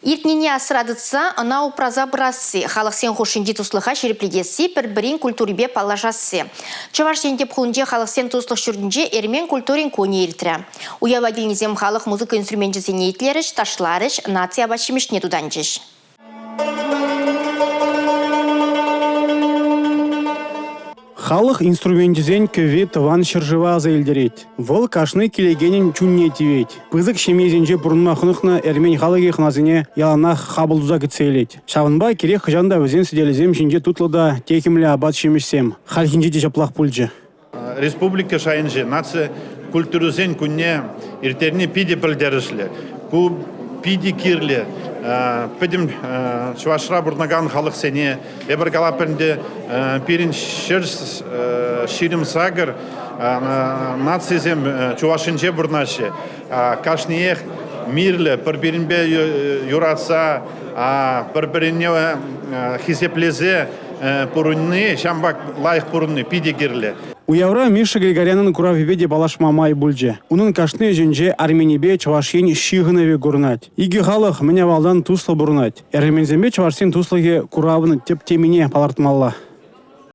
Иртнине асра тытса ӑна упраса пырасси, халӑхсен хушшинчи туслӑха ҫирӗплетесси, пӗр-пӗрин культурипе паллашасси. Чӑваш Ен тӗп хулинче халӑхсен туслӑх ҫуртӗнче эрмен культурин кунӗ иртрӗ. Уява килнисем халӑх музыка инструменчӗсене итлерӗҫ, ташларӗҫ, наци апат-ҫимӗҫне тутанчӗҫ. Халӑх инструменчӗсен кӗвви тӑван ҫӗршыва аса илтерет. Вӑл кашни килекенӗн чунне тивет. Пысӑк ҫемьесенче пурӑнма хӑнӑхнӑ эрмен халӑхӗ хӑнасене яланах хапӑл туса кӗтсе илет. Ҫавӑнпа кирек хӑҫан та вӗсен сӗтелӗсем ҫинче тутлӑ та техӗмлӗ апат-ҫимӗҫсем. Хальхинче те ҫаплах пулчӗ. Республика шайӗнче наци культурисен кунне ирттерни питӗ пӗлтерӗшлӗ. Ку питӗ кирлӗ. Пӗтӗм Чӑвашра пурӑнакан халӑхсене Эпир калатпӑр ӗнтӗ, пирӗн 128 нацисем Чӑвашӗнче пурӑнаҫҫӗ. Кашниех мирлӗ, пӗр-пӗринпе юратса, пӗр-пӗринне хисеплесе пурӑнни, ҫавӑнпа лайӑх пурӑнни питӗ кирлӗ. Уявра Миша Григорянӑн куравӗпе те паллашма май пулчӗ. Унӑн кашни ӗҫӗнче Арменипе Чӑваш Ен ҫыхӑнӑвӗ курӑнать. Икӗ халӑх мӗн авалтан туслӑ пурӑнать. Эрменсемпе чӑвашсен туслӑхӗ куравӑн тӗп темине палӑртмалла.